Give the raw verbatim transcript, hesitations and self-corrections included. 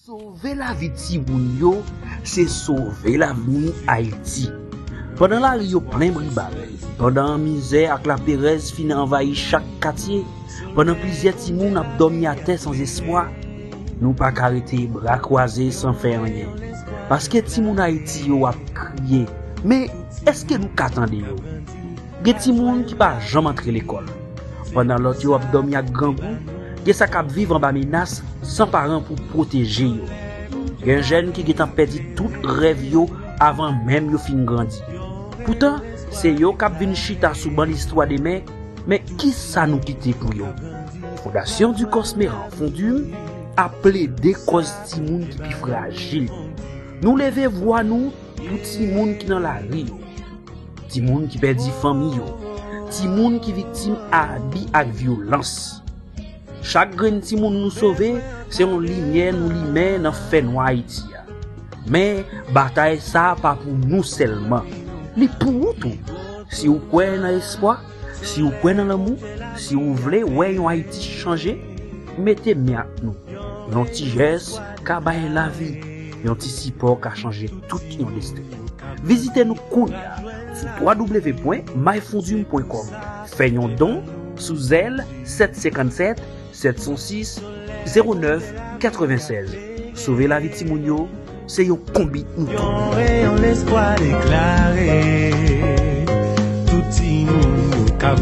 Sove lavi timoun yo, se sove lavni Ayiti. Pandan lari yo plen bribab, pandan mizè ak laperèz fin anvayi chak katye, pandan plizyè timoun ap dòmi atè san espwa, nou pa ka rete bra kwaze san fè anyen. Paske timoun Ayiti yo ap kriye. Men, èske nou ka tande yo? Gen timoun ki pa janm antre lekòl, pandan lòt yo ap dòmi ak grangou. Gen sa k ap viv anba menas san paran pou pwoteje yo. Gen jèn ki gentan pèdi tout rèv yo avan menm yo fin grandi. Poutan, se yo k ap vin chita sou ban listwa demen. Men kisa nou kite pou yo? Fondasyon Ducos Méran, Fondum, ap plede kòz timoun ki pi frajil. Nou leve vwa nou pou timoun ki nan lari yo, timoun ki pèdi fanmi yo, timoun ki viktim abi ak vyolans. Chak grenn timoun nou sove, se yon limyè nou limen nan fènwa Ayiti a. Men, batay sa a pa pou nou sèlman. Li pou ou tou. Si w kwè nan espwa, si w kwè nan lanmou, si w vle wè yon Ayiti chanje, mete men ak nou. Yon ti jès ka bay lavi, yon ti sipò ka chanje tout yon desten. Vizite nou kounye a sou w w w pwen my fondum pwen kòm. Fè yon don sou Zelle sèt senkanntsèt, sèt san sis, zewo nèf, katrevennsèz. Sove lavi timoun yo, se yon konbit nou tou. Yon reyon lespwa deklare tout timoun